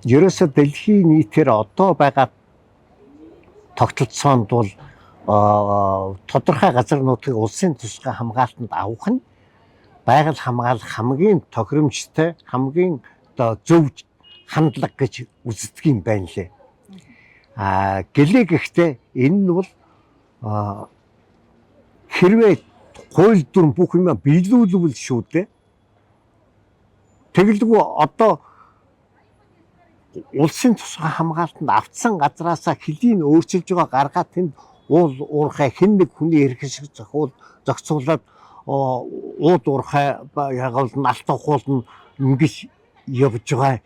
Ерөөсө дэлхийн нийтээр одоо байгаа тогтолцоонд бол тодорхой газар нутгийг улсын тусгай хамгаалтанд авах нь байгаль хамгаалах хамгийн тохиромжтой, хамгийн одоо зөв хандлага гэж үздэг юм байна лээ. А гэлээ гэхдээ энэ нь бол хэрвээ хууль дүрм бүх юм биелүүлвэл шүү дээ. Тэгэлгүй одоо улсын тусгай хамгаалтанд автсан газраасаа хөлийн өөрчилж байгаа гаргаад тэнд уул уурхай хэн нэг хүний эрх шиг зохицуулаад ууд уурхай ягуулна, алт ухуулна, ингэж явж байгаа.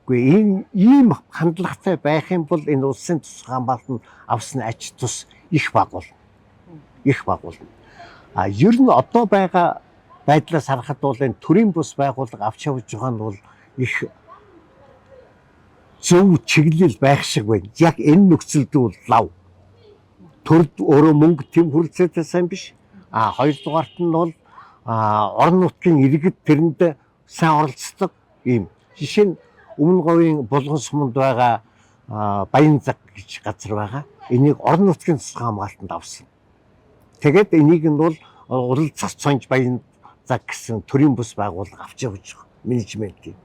Үгүй, энэ ийм хандлагатай байх юм бол энэ улсын тусгай хамгаалтанд авсан ач тус их бага болно. Их бага болно. А ер нь одоо байгаа байдлаас харахад бол энэ төрийн бус байгууллага авч явж байгаа нь бол их зөв чиглэл байх шиг байна. Яг энэ нөхцөлд бол лав. Төрд өөрөө мөнгө тэм хүрэлцээтэй сайн биш. А хоёрдугаарт нь бол орон нутгийн иргэд тэрэнд сайн оролцдог ийм. Жишээ нь, Өмнө Говийн Булган суманд байгаа Баянзаг гэж газар байгаа. Энийг орон нутгийн тусгай хамгаалтанд авсан. Тэгээд энийг нь бол уралцах цонж Баянзаг гэсэн төрийн бус байгууллага авч явж байгаа менежментийн.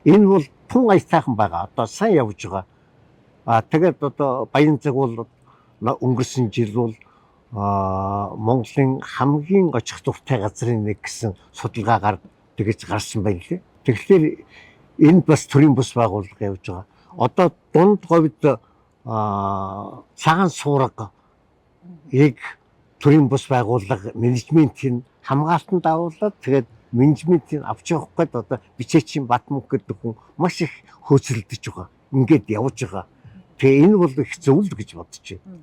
Энэ бол тун аятайхан байгаа. Одоо сайн явж байгаа. А тэгээд одоо Баянзаг бол өнгөрсөн жил бол Монголын хамгийн очих дуртай газрын нэг гэсэн судалгаагаар тэгэж гарсан байна лээ. Тэгэхээр энэ бас төрийн бус байгууллага явж байгаа. Одоо дунд говьд Цагаан суурга яг төрийн бус байгууллага менежментийн хамгаалтанд авуулаад, тэгээд менежментийг авч явах гээд одоо Бичээчийн Батмөнх гэдэг хүн маш их хөөцөлдөж байгаа. Ингээд явж байгаа. Тэгээ энэ бол их зөв л гэж бодож байна.